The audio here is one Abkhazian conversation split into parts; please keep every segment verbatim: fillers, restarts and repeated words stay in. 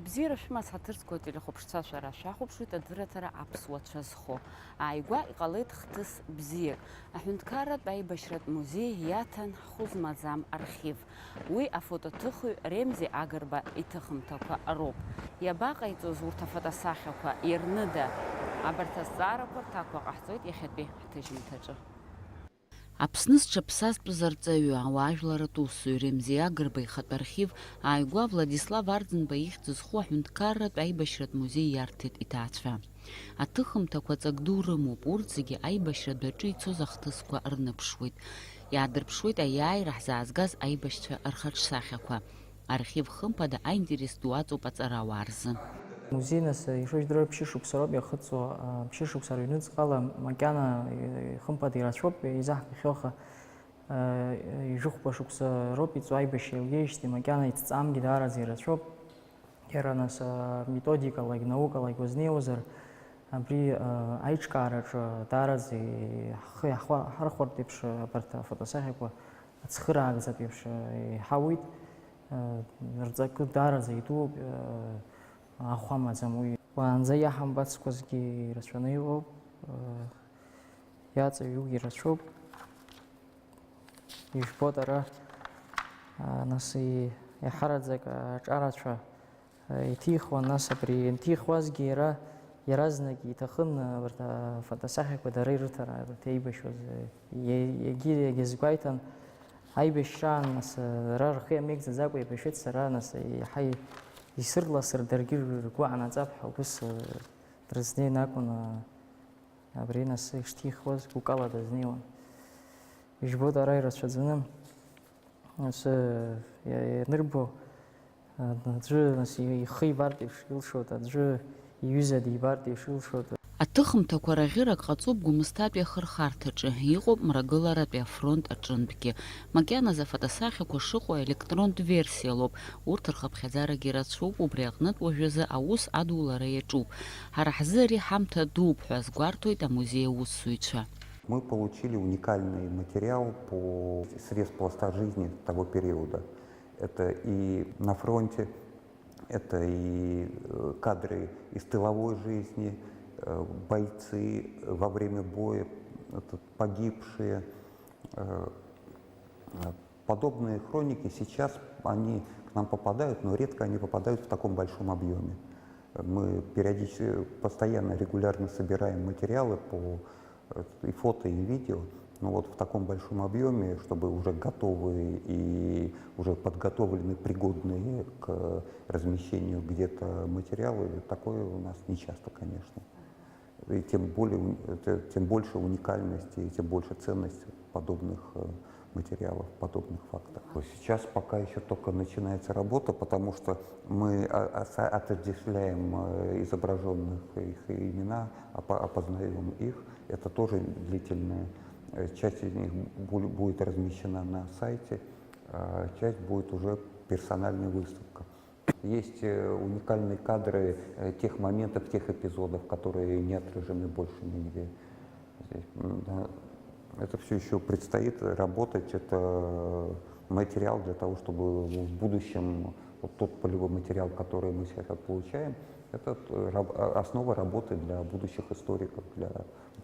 Бзиара шәымаз, ҳаҭыр зқәу ателехәаԥшцәа, шәара шәахәаԥшуеит адырраҭара аԥсуа цәа зхо. Ааигәа иҟалеит хҭыс бзиак. Аҳәынҭқарратә аибашьратә музеи иаҭан ҳхәы змаӡам архив. Уи афотоҭыхҩы Ремзи Агрба иҭыхымҭақәа роуп. Иабаҟаиҵоз урҭ афотосахьақәа, иарныда? Абарҭ азҵаарақәа рҭакқәа ҟаҳҵоит иахьатәи ҳҭыжьымҭаҿы. Аԥсны зҽаԥсазтәыз арҵаҩы, ауаажәларратә усзуҩ Ремзи Агрба ихатә архив ааигәа Владислав Арӡынба ихьӡ зху аҳәынҭқарратә аибашьратә музеи иарҭеит иҭаацәа. Аҭыхымҭақәа ҵак ду рымоуп, урҭ зегьы аибашьра адәаҿы ицоз ахҭысқәа рныԥшуеит. Иаадырԥшуеит аиааира ҳзаазгаз аибашьцәа рхаҿсахьақәа. Архив хымԥада аинтерес ду аҵоуп аҵарауаа рзы. Музеи, нас, ишыжәдыруа, ԥшьышықәса роуп иахыҵуа, а, ԥшьышықәса рыҩныҵҟала макьана, э, хымԥада ирацәоуп, изаҳгахьоу, аха, э, ҩажәи хәба шықәса роуп иҵуа аибашьра еилгеижьҭеи, макьана иҭҵаамгьы даараӡа ирацәоуп. Иара, нас, а, методикалагь, наукалагь уазнеиуазар, абри, а, аиҿкаараҿы даараӡа ҳхы иаҳхәа-, ҳархәартә еиԥш, а, абарҭ афотосахьақәа ацхыраагӡатә еиԥш, а, иҳауеит. А, рҵакы даараӡа идууп, а, ахә амаӡам уи. Уаанӡа иаҳамбацқәазгьы ирацәаны иҟоуп, а, иаҵаҩугьы рацәоуп. Ижәбоит ара, а, нас, и-, иаҳараӡак аҿарацәа, а, иҭихуан, нас абри ианҭихуазгьы иара иаразнак иҭахын, а, абарҭ афотосахьақәа дара ирыҭара, абарҭ еибашьуаз, а, иа-, иагьи-, иагьазгәеиҭан, аибашьраан, нас, а, дара рхы иамеигӡаӡакәа еибашьуеит, сара, нас, иаҳа и-, исырласыр, даргьы ргәы аанаҵап ҳәа, убыс, а, дрызнеин акәын, а, абри, нас, ишҭихуаз гәыкала дазнеиуан. Ижәбоит, ара ирацәаӡаны, нас, иа-, ианырбо, аӡәы, нас, ихы ибартә еиԥш илшоит, аӡәы иҩыза дибартә еиԥш илшоит. Аҭыхымҭақәа раӷьырак ҟаҵоуп Гәымсҭатәи ахырхарҭаҿы, иҟоуп Мрагыларатәи афронт аҿынтәгьы. Макьаназы афотосахьақәа шыҟоу аелектронтә версиалоуп, урҭ рхыԥхьаӡарагьы рацәоуп, убри аҟнытә уажәазы аус адулара иаҿуп. Ҳара ҳзы ари ҳамҭа дууп ҳәа азгәарҭоит амузеи аусзуҩцәа. Мы получили уникальный материал по средству жизни того периода. Это и на фронте, это и, э, кадры из тыловой жизни, э, бойцы во время боя, это погибшие. Э, э, подобные хроники сейчас, они к нам попадают, но редко они попадают в таком большом объёме. Мы периодически, постоянно, регулярно собираем материалы по, э, и фото, и видео. Но вот в таком большом объёме, чтобы уже готовые и уже подготовлены, пригодные к размещению где-то материалы, такое у нас не часто, конечно. И тем более, у-, это, тем больше уникальность и тем больше ценность подобных, э, материалов, подобных фактов. Сейчас пока ещё только начинается работа, потому что мы, а, а, со-, отождествляем, э, изображённых, их имена, опо-, опознаём их. Это тоже длительная, э, часть из них бу-, будет размещена на сайте, а часть будет уже персональная выставка. Есть, э, уникальные кадры, э, тех моментов, тех эпизодов, которые не отражены больше нигде. Здесь, м, да. Это всё ещё предстоит работать. Это материал для того, чтобы в будущем вот тот полевой материал, который мы сейчас получаем, это, э, раб-, а, основа работы для будущих историков, для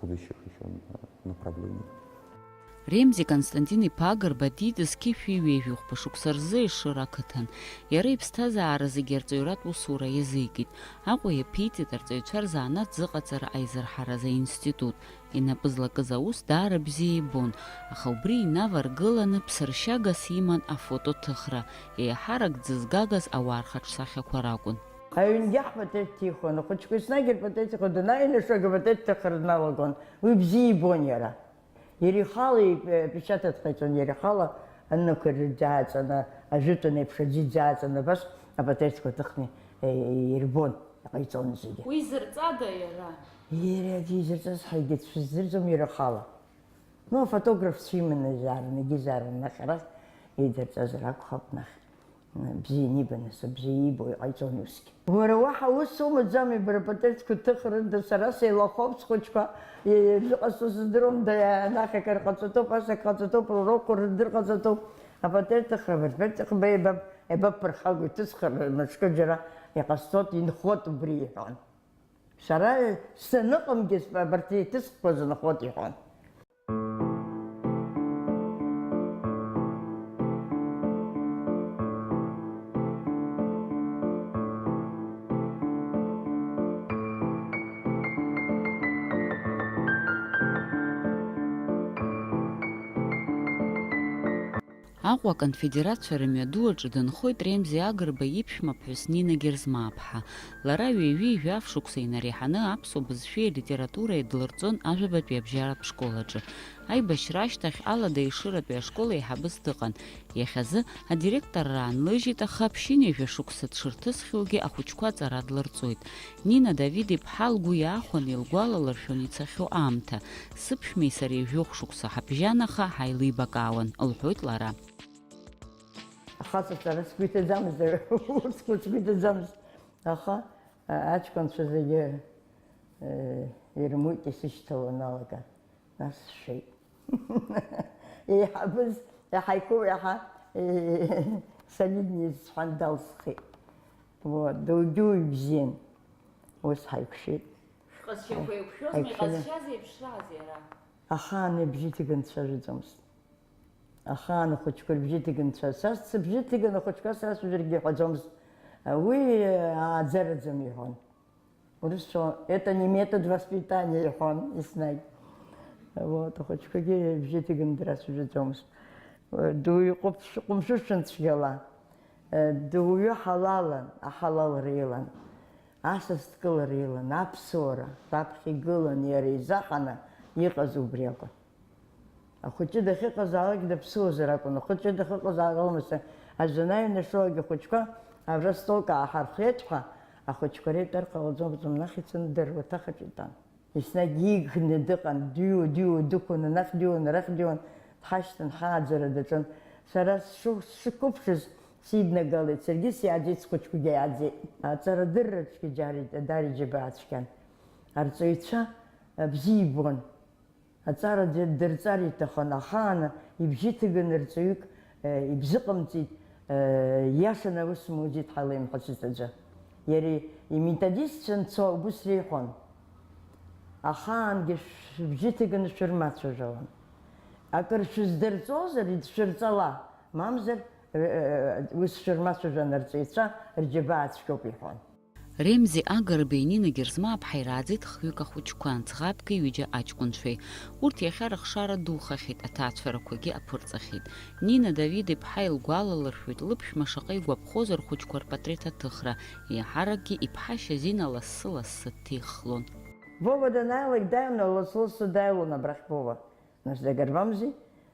будущих ещё, э, направлений. Ремзи Константин-иԥа Агрба диит зқьи шәи ҩажәи хәба шықәса рзы Ешыра ақыҭан. Иара иԥсҭазаара зегьы арҵаҩратә усура иазикит. Аҟәа иаԥиҵеит арҵаҩцәа рзанааҭ зыҟаҵара аизырҳаразы аинститут. Инапы злакыз аус даара бзиа ибон, аха убри инаваргыланы ԥсыршьагас иман афотоҭыхра, еиҳарак дзызгагаз ауаа рхаҿсахьақәа ракәын. Аҩнгьы ҳпатеҭ ҭихуан, ахәыҷқәа еснагь рпатеҭ ихуан, данааиҩнашогь апатеҭ ҭыхра дналагон. Уи бзиа ибон иара. Иара ихала ипечатать ҟаиҵон, иара ихала аннақәа ирыӡааҵаны, ажәытәан еиԥш аӡы иӡааҵаны, абас апатеҭқәа ҭыхны, е, ирбон, иҟаиҵон зегьы. Уи зырҵада иара? Иара дизырҵаз ҳәагьы дшәыздырӡом иара ихала. Ну, афотографцәа иманы изаарын, егьи изаарын, нахь арахь идырҵазар акәхап, нахь. Бзиа ианиба, нас, бзиа иибо иҟаиҵон усгьы. Уара уаҳа ус умаӡами, бара апатеҭқәа ҭыхрында, сара сеилахоуп схәыҷқәа, и-, ижәыҟасҵо сыздыруам, да, анахь акыр ҟаҵатәуп, ас акы ҟаҵатәуп, рурокқәа рдыр ҟаҵатәуп. Апатеҭ ҭыхра, апатеҭ ҭыхра, еибаб-, еибабԥырхагоу иҭысхыр, мышкы џьара Иҟасҵоит, инхоит убри, иҳәон. Сара саныҟамгьы, абарҭ еиҭысхқәаз нхоит, иҳәон. Аҟәа аконфедерациа рымҩаду аҿы дынхоит Ремзи Агрба иԥшәмаԥҳәыс Нина Герзмааԥҳа. Лара ҩажәи жәаф шықәса инареиҳаны аԥсуа бызшәеи алитературеи длырҵон ажәабатәи абжьаратә школ аҿы. Аибашьра ашьҭахь Алада Ешыратәи ашкол еиҳабыс дыҟан. Иахьазы адиректорра аанлыжьит, аха ԥшьынҩажәа шықәса дшырҭысхьоугьы ахәыҷқәа аҵара длырҵоит. Нина Давид-иԥҳа лгәы иаахәаны илгәалалыршәон ицахьоу аамҭа. Сыԥшәмеи сареи жәохә шықәса ҳабжьан, аха ҳаилибакаауан, лҳәоит лара. Ахаҵа сара сгәы иҭаӡамызт, урҭ сгәы, сгәы иҭаӡамызт. Аха, а, аҷкәынцәа зегьы, э, ирымуит исышьҭалоу аналага. Нас сшәеит. Еиҳабыз, иаҳа ику-, иаҳа, э, солидный сҳәан, далсхит. Вот, дугьы уи бзиан. Ус ҳаиқәшәеит. Шәҟазшьақәа еиқәшәозма, иҟазшьаз еиԥшраз иара? Ахаан ибжьы ҭыганы дцәажәаӡомызт. Ахаан ахәыҷқәа рыбжьы ҭыганы дцәа-, са сыбжьы ҭыганы ахәыҷқәа сацәажәаргьы иҳәаӡомызт. Уи ааӡараӡам иҳәон. Урысцәа, это не метод воспитания, иҳәон еснагь. Вот, ахәыҷқәагьы ибжьы ҭыганы драцәажәаӡомызт. Дуаҩы ҟәымшәышәын цәгьала, дуаҩы ҳалалын, аҳалал реилан, асас дкылар илан, аԥсуара раԥхьа игылан, иара изаҳаны иҟаз убри акәын. Ахәыҷы дахьыҟазаалак даԥсуазар акәын, ахәыҷы дахьыҟазаалак алмаса, аӡә анаҩнашолагь ахәыҷқәа абра столк ааҳархиеит ҳәа, ахәыҷқәа реидтәар ҟалаӡомызт, наҟ ицаны дыруаҭах аҿы итәан. Еснагь иигхны дыҟан, дыҩуа, дыҩуа, дықәын, анахь дыҩуан, арахь дыҩуан, дҳашьҭан, ҳааӡара даҿын. Сара сшы-, сшықәыԥшыз сиднагалеит, саргьы сиааӡеит, схәыҷқәагьы иааӡеит. Аҵарадырраҿгьы џьар-, даара иџьабаа цәгьан. Арҵаҩцәа, а, бзиа ибон. Аҵара д-, дырҵар иҭахын, ахаан ибжьы ҭыганы рҵаҩык, э, ибзыҟамҵеит, э, иашаны аус музеит ҳәа леимҳәацыз аӡәы. Иара иметодистцәа анцо убыс реиҳәон. Ахаангьы шәыбжьы ҭыганы шәырмацәажәалан. Акыр шәыздырҵозар, идшәырҵала, мамзар, э, э, ус шәырмацәажәан арҵаҩцәа рџьабаа цәгьоуп иҳәон. Ремзи Агрбеи Нина Герзмааԥҳаи ирааӡеит хҩык ахәыҷқәа, ӡӷабки ҩыџьа аҷкәынцәеи. Урҭ иахьа рыхшара духахьеит, аҭаацәарақәагьы аԥырҵахьеит. Нина Давид-иԥҳа илгәалалыршәоит, лыԥшәма шаҟа игәаԥхоз рхәыҷқәа рпатреҭ аҭыхра, еиҳаракгьы иԥҳа Шьазина лассы-лассы дҭихлон. Вова данааилак дааины лассы-лассы дааиуан абрахь, Вова. Нас дагьырбамзи?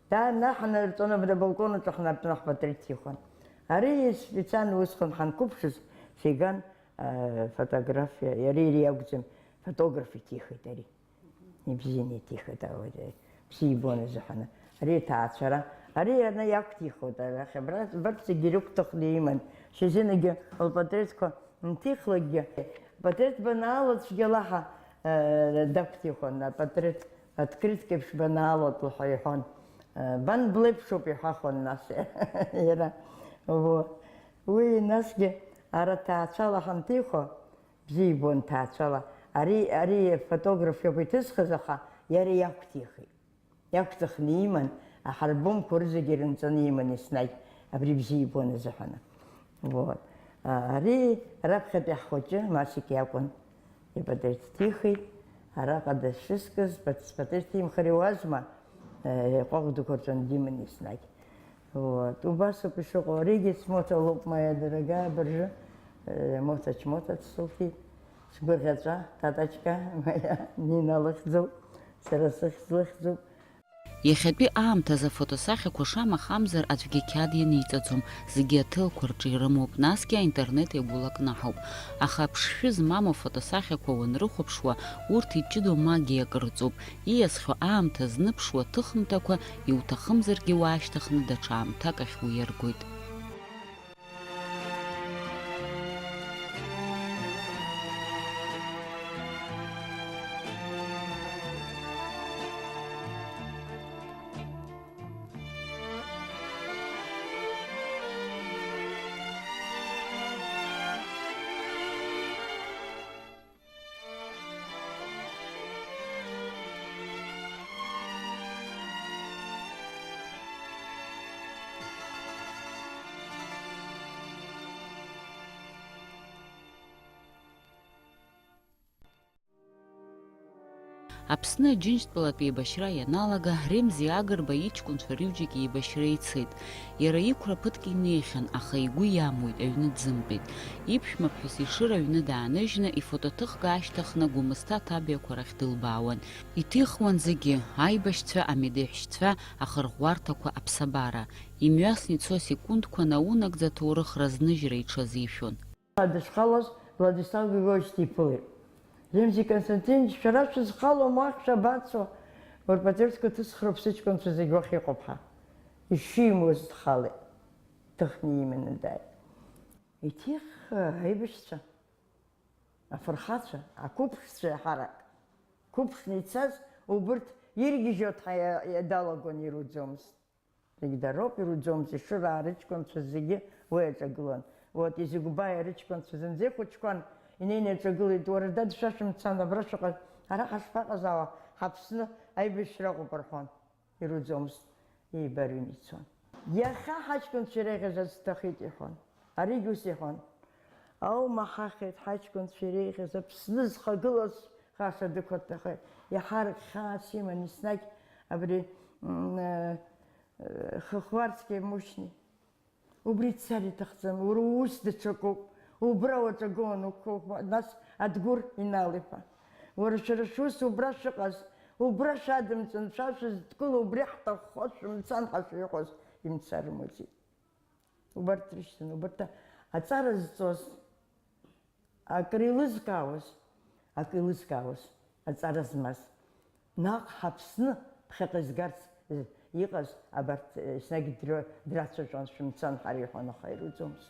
Дааины аҳ нырҵон, абри абалкон аҿы ҳнартәаны ҳпатреҭ ҭихуан. Ари специально усҟан ҳанқәыԥшыз, сиган, э, фотографиа, иара иара иакәӡам, фотограф иҭихит ари. Ибзианы иҭихит, ауаҩы бзиа ибон азыҳәан. Ари иҭаацәара, ари ана иақәҭихуеит, арахь абра, абарҭ зегьы ирықәҭыхны иман. Шьазинагьы лпатреҭқәа нҭихлакгьы, апатреҭ банаало цәгьала ҳа, э, дақәҭихуан, апатреҭ открытка еиԥш банаалот лҳәа иҳәон. Э, бан блеиԥшуп иҳәахуан нас иара. Вот. Уи насгьы ара ҭаацәала ҳанҭихуа, бзиа ибон ҭаацәала. Ари, ари фотограф иакәу иҭысхыз, аха иара иақәҭихит. Иақәҵахны иман, аҳарбомқәа рызегьы ирынҵаны иман еснагь, абри бзиа ибон азыҳәан. Вот. А, ари раԥхьатәи ҳхәыҷы Масик иакәын. Ипатреҭ ҭихит, араҟа дышрыскыз, пат-, спатреҭ ҭимхар иуазма, э, иҟәаҟә дықәырҵон диман еснагь. Вот. Убасоуп ишыҟоу. Аригьы смоҭа лоуп, моя дорогая, абыржәы, э, моҭа чмоҭа дсылҭеит. Сгәырӷьаҵәа, Татачка, моя, Нина лыхьӡуп, сара сыхьӡ лыхьӡуп. Иахьатәи аамҭазы афотосахьақәа шамахамзар аӡәгьы қьаад ианиҵаӡом, зегьы аҭыхқәа рҿы ирымоуп, насгьы аинтернет иагәылакнаҳауп. Аха аԥшшәы змам афотосахьақәа уанрыхәаԥшуа, урҭ иҷыдоу магиак рыҵоуп, ииасхьоу аамҭа зныԥшуа аҭыхымҭақәа, иуҭахымзаргьы уаашьҭыхны даҽа аамҭак ахь уиаргоит. Аԥсны Аџьынџьтәылатә еибашьра ианалага, Ремзи Агрба иҷкәынцәа рҩыџьагь еибашьра ицеит. Иара иқәра ԥыҭк инеихьан, аха игәы иамуит, аҩны дзымтәеит. Иԥшәмаԥҳәыс Ешыра аҩны дааныжьны, ифотоҭыхга аашьҭыхны Гәымсҭа аҭабиақәа рахь дылбаауан. Иҭихуан зегьы, аибашьцәа, амедеҳәшьцәа, ахырӷәӷәарҭақәа, аԥсабара. Имҩасны ицо асекундқәа наунагӡа аҭоурых разныжьра иҽазишәон. Дышхалоз Владислав Григорьевич диԥылеит. Ремзи Константинович, шәара шәызхалом уахь шәабацо? Урпатерск ҭысхроуп сыҷкәынцәа зегь уахь иҟоуп ҳәа. Ишимуаз дхалеит. Дыхны иманы дааит. Иҭих аибашьцәа, афырхацәа, ақәыԥшцәа иаҳарак. Қәыԥшны ицаз убырҭ иргьежьуа ҭҳа-, иа-, иа-, далагон, ируӡомызт. Зегь дароуп, ируӡомызт, Ешыра рыҷкәынцәа зегьы уи аҿагылан. Вот, Изигәбаиа рыҷкәынцәа зынӡа ихәыҷқәан, инеины иаҿагылеит, уара, дад, шәа шәымцан, абра шәыҟаз, араҟа шԥаҟаз, ала, ҳаԥсны аибашьра ыҟоуп, рҳәон. Ируӡомызт, еибарыҩны ицон. Иахьа ҳаҷкәынцәа иреиӷьыз аӡә дҭахеит, иҳәон. Аригь ус иҳәон. Аума ҳахьеит, ҳаҷкәынцәа иреиӷьыз Аԥсны зхагылаз хаша дықәырҭахеит. Иаҳарак хьаас иман еснагь абри, м, э, э, Хыхуарцкиа Мушьни. Убри дцар иҭахӡам, уара уус даҽакоуп. Убра уаҿагылан уқәхәыхәа, нас Адгәыр Инал-иԥа. Уара шәара шәус убра шәыҟаз, убра шәадымҵан, шәа шәыздкыло, убри ҳҭаххо шәымцан ҳәа шәыҟаз, имцар рымаӡеит. Убарҭ рышьҭан, убарҭ аҵара зҵоз, акыр еилызкаауаз, акы еилызкаауаз, аҵара змаз. Наҟ ҳаԥсны ԥхьаҟа изгарц, э, иҟаз абарҭ, э, еснагь дра-, драцәажәон, шәымцан ҳәа иҳәон, аха ируӡомызт.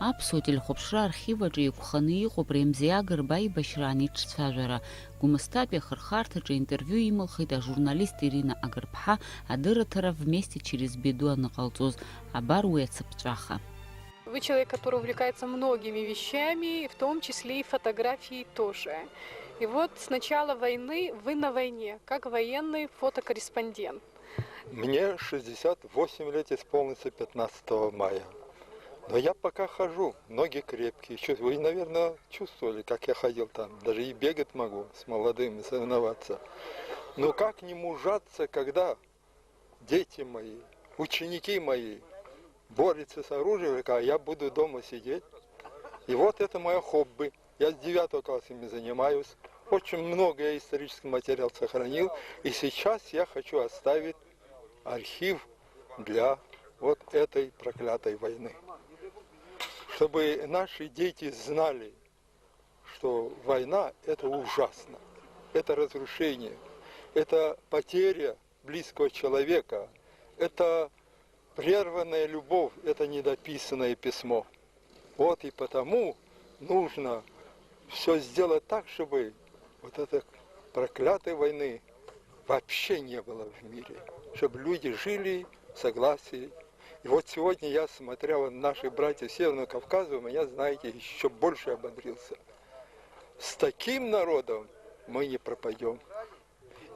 Аԥсуа телехәаԥшра архив аҿы еиқәханы иҟоуп Ремзи Агрба аибашьраан иҿцәажәара. Гәымсҭатәи ахырхарҭаҿы интервиу имылхит ажурналист Ирина Агрԥҳа адырраҭара Вместе через беду аныҟалҵоз. Абар уи ацыԥҵәаха. Вы человек, который увлекается многими вещами, в том числе и фотографией тоже. И вот с начала войны вы на войне, как военный фотокорреспондент. Мне шестьдесят восемь лет исполнится пятнадцатого мая. Но я пока хожу, ноги крепкие, чувствую. Вы, наверное, чувствовали, как я ходил там. Даже и бегать могу с молодыми, соревноваться. Но как не мужаться, когда дети мои, ученики мои борются с оружием, а я буду дома сидеть. И вот это моё хобби. Я с девятого класса ими занимаюсь. Очень много я исторический материал сохранил. И сейчас я хочу оставить архив для вот этой проклятой войны. Чтобы наши дети знали, что война — это ужасно, это разрушение, это потеря близкого человека, это прерванная любовь, это недописанное письмо. Вот и потому нужно всё сделать так, чтобы вот этой проклятой войны вообще не было в мире, чтобы люди жили в согласии. И вот сегодня я, смотря вот наших братьев Северного Кавказа, у меня, знаете, ещё больше ободрился. С таким народом мы не пропадём.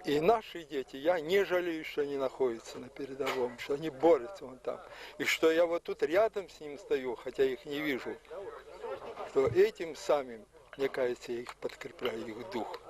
И наши дети, я не жалею, что они находятся на передовом, что они борются вон там. И что я вот тут рядом с ним стою, хотя их не вижу, что этим самым, мне кажется, я их подкрепляю, их дух.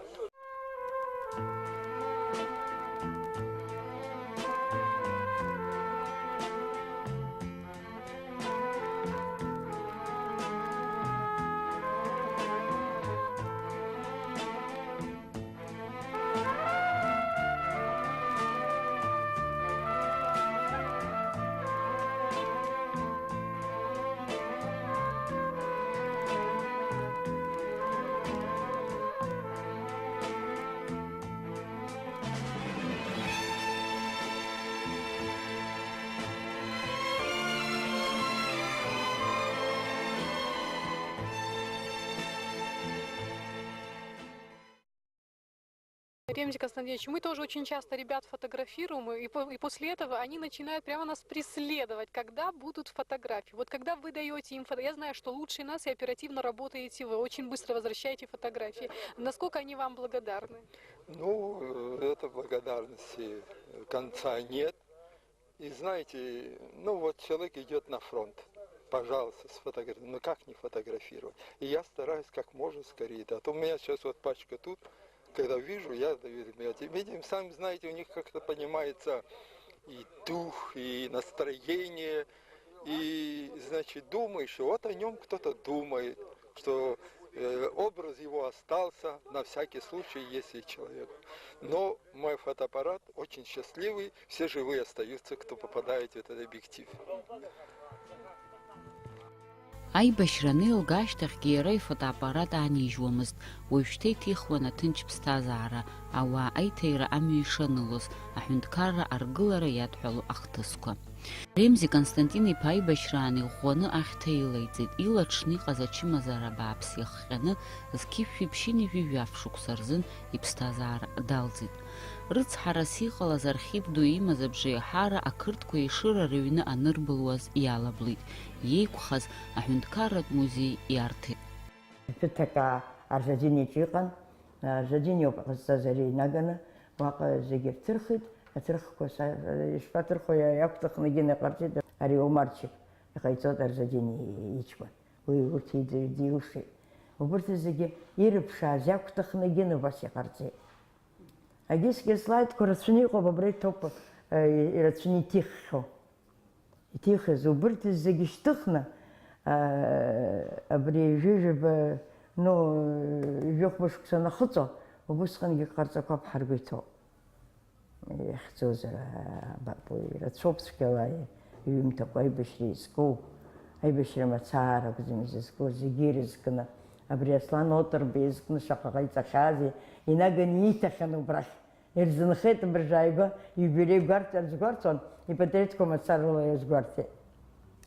Ремзи Константинович, мы тоже очень часто ребят фотографируем, и, по- и после этого они начинают прямо нас преследовать, когда будут фотографии. Вот когда вы даете им фото, я знаю, что лучше нас и оперативно работаете вы, очень быстро возвращаете фотографии. Насколько они вам благодарны? Ну, э, это благодарности конца нет. И знаете, ну вот человек идёт на фронт, пожалуйста, сфотографируй. Ну как не фотографировать? И я стараюсь как можно скорее, да, а то у меня сейчас вот пачка тут, Когда вижу, я, видите, сами знаете, у них как-то понимается и дух, и настроение, и, значит, думаешь, и вот о нем кто-то думает, что э, образ его остался на всякий случай, если человек. Но мой фотоаппарат очень счастливый, все живые остаются, кто попадает в этот объектив. Аибашьра анеилга ашьҭахьгьы иара ифотоаппарат аанижьуамызт, уажәшьҭа иҭихуан аҭынч ԥсҭазаара, ауаа аиҭаира амҩа ишанылоз, аҳәынҭқарра аргылара иадҳәалоу ахҭысқәа. Ремзи Константин-иԥа аибашьраан иӷәӷәаны ахьҭа илаиҵеит, илаҽны иҟаз ачымазара бааԥс иахҟьаны, зқьышәи ԥшьынҩажәи жәаф шықәса рзын иԥсҭазаара далҵит. Рыцҳарас иҟалаз архив ду имаз абжеиҳара ақырҭқәа Ешыра рыҩны анырбылуаз иалаблит, иеиқәхаз аҳәынҭқарратә музеи иарҭеит. Ԥыҭак Аржадин иҿы иҟан, Аржадин иоуп ҟазҵаз ари инаганы, уаҟа зегьы рҭырхит, аҭырхқәа са-, ишԥаҭырхуеи, иақәҭыхны Гена иҟарҵеит, ари Омарчик иҟаиҵоит Аржадин иҷкәын. Уи урҭ идилшеит. Убырҭ зегьы ирыԥшааз иақәҭыхны Гена убас иҟарҵеит. Агьысгьы аслайдқәа рацәаны иҟоуп, абра иҭоуп, ирацәаны иҭиххьоу. Иҭихыз убырҭ зегьы шьҭыхны, абри ҩажәа-ҩба, ну, ҩажәи хәба шықәса анахыҵуа, убысҟангьы ҟарҵақәап ҳаргәы иҭоуп. Иахьӡозар, абап, уи рацәоуп цәгьала иҩымҭақәа аибашьра изку, аибашьра мацара акәӡам изызку, зегьы ирызкны, абри Аслан Отырба изкны шаҟа ҟаиҵахьази, инаганы ииҭахьан убрахь. Ирзынхеит абыржә ааигәа иубилеи гәарҭ-, рзгәарҭон, ипатреҭқәа мацарала ирызгәарҭеит.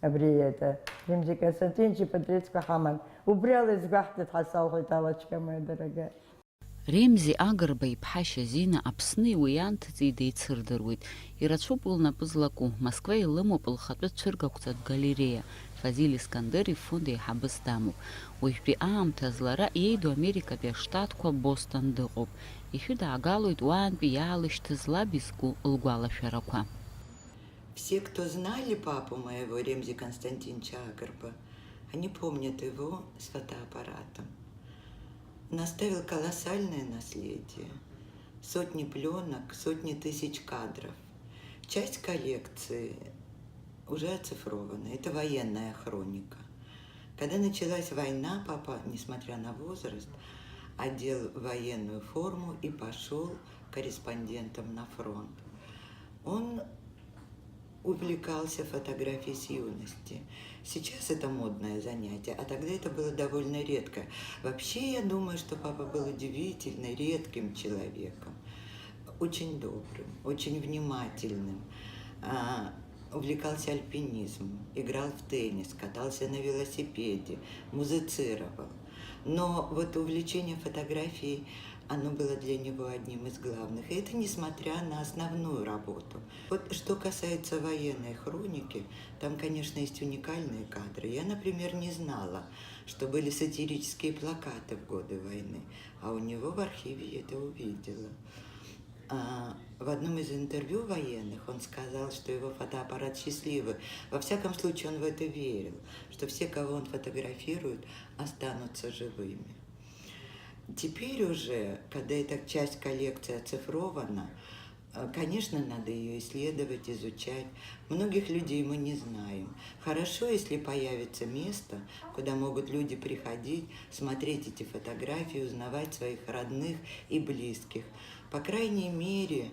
Абри, это, Римзи Константинович ипатреҭқәа ҳаман. Убри ала изгәаҳҭеит, ҳасалҳәеит, алачка моя дорогая. Ремзи Агрба иԥҳа Шьазина Аԥсни уи анҭыҵи деицырдыруеит. Ирацәоуп лнапы злаку, Москва илымоуп лхатәы цәыргақәҵатә галереиа, Фазиль Искандер ифонд еиҳабыс дамоуп. Уажәтәи аамҭаз лара иеиду Америкатәи аштатқәа Бостон дыҟоуп. Ишәыдаагалоит уаантәи иаалышьҭыз лаб изку лгәалашәарақәа. Все, кто знали папу моего, Ремзи Константиновича Агрба, они помнят его с фотоаппаратом. Он оставил колоссальное наследие. Сотни пленок, сотни тысяч кадров. Часть коллекции уже оцифрована. Это военная хроника. Когда началась война, папа, несмотря на возраст, одел военную форму и пошел корреспондентом на фронт. Он увлекался фотографией с юности. Сейчас это модное занятие, а тогда это было довольно редко. Вообще, я думаю, что папа был удивительно редким человеком, очень добрым, очень внимательным, а, увлекался альпинизмом, играл в теннис, катался на велосипеде, музицировал. Но вот увлечение фотографией, оно было для него одним из главных. И это несмотря на основную работу. Вот что касается военной хроники, там, конечно, есть уникальные кадры. Я, например, не знала, что были сатирические плакаты в годы войны, а у него в архиве я это увидела. А, в одном из интервью военных он сказал, что его фотоаппарат счастливый. Во всяком случае, он в это верил, что все, кого он фотографирует, останутся живыми. Теперь уже, когда эта часть коллекции оцифрована, э, конечно, надо её исследовать, изучать. Многих людей мы не знаем. Хорошо, если появится место, куда могут люди приходить, смотреть эти фотографии, узнавать своих родных и близких. По крайней мере,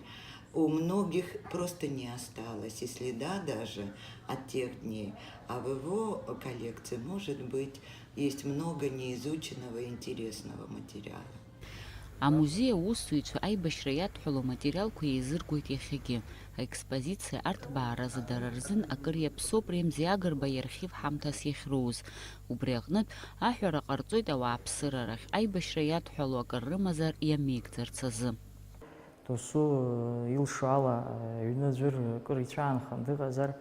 у многих просто не осталось и следа даже от тех дней. А в его коллекции, может быть, есть много неизученного и интересного материала. Амузеи аусзуҩцәа аибашьра иадҳәалоу аматериалқәа еизыргоит иахьагьы. Аекспозициа арҭбааразы дара рзын акыр иаԥсоуп Ремзи Агрба иархив ҳамҭас иахьроуз. Убри аҟнытә, аҳәара ҟарҵоит ауааԥсыра рахь аибашьра иадҳәалоу акыр рымазар иамеигӡарц азы. Досу илшо ала, аҩны аӡәыр акыр ицәаанхан дыҟазар,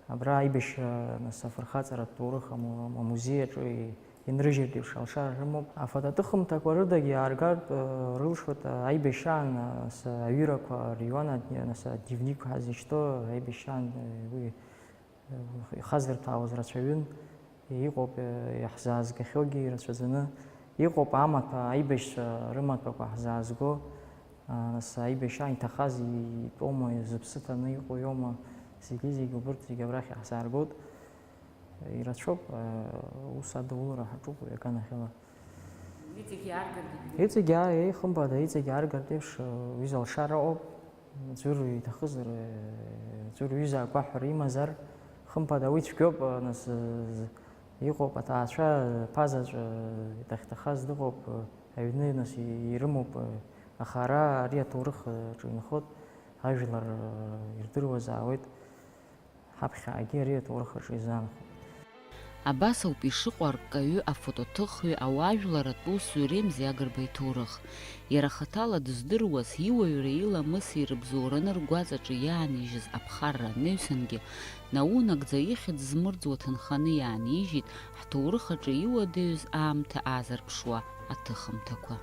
абра аибашьра, нас, афырхаҵаратә ҭоурых аму-, амузеи аҿы инрыжьыртә еиԥш алшара рымоуп. Афотоҭыхымҭақәа рыдагьы ааргартә рылшоит аибашьраан, нас, аҩырақәа, Риуан адни-, нас, адневникқәа ҳазышьҭоу аибашьраан, уи ихазырҭәаауаз рацәаҩын, иҟоуп, иаҳзаазгахьоугьы ирацәаӡаны, Иҟоуп амаҭәа, аибашьцәа рымаҭәақәа ҳзаазго, нас аибашьра иҭахаз итәоума, зыԥсы ҭаны иҟоу иоума, зегьы-зегь убырҭ зегьы абрахь иаҳзааргоит. Ирацәоуп, ус адаулара ҳаҿуп уи аганахьала. Иҵегь иааргартә еиԥш. Иҵегь аа-, еи, хымԥада, иҵегь иааргартә еиԥш, уи залшара ыҟоуп. Ӡәыр иҭахызар, ӡәыр ҩыза агәаҳәара имазар, хымԥада, уи цәгьоуп, нас, з-, иҟоуп, аҭаацәа ԥазаҵә дахьҭахаз дыҟоуп, аҩны, нас, ирымоуп, аха ара ари аҭоурых аҿы инхоит, ажәлар ирдыруазаауеит. Ҳаԥхьаҟагьы ари аҭоурых аҿы изаанхоит. Абас ауп ишыҟоу арккаҩы, афотоҭыхҩы, ауаажәларратә усзуҩ Ремзи Агрба иҭоурых. Иара хаҭала дыздыруаз, иуаҩра иламыси рыбзоураны ргәаҵаҿы иаанижьыз аԥхарра анаҩсангьы, наунагӡа ихьӡ змырӡуа ҭынханы иаанижьит, ҳҭоурых аҿы иуадаҩыз аамҭа аазырԥшуа аҭыхымҭақәа.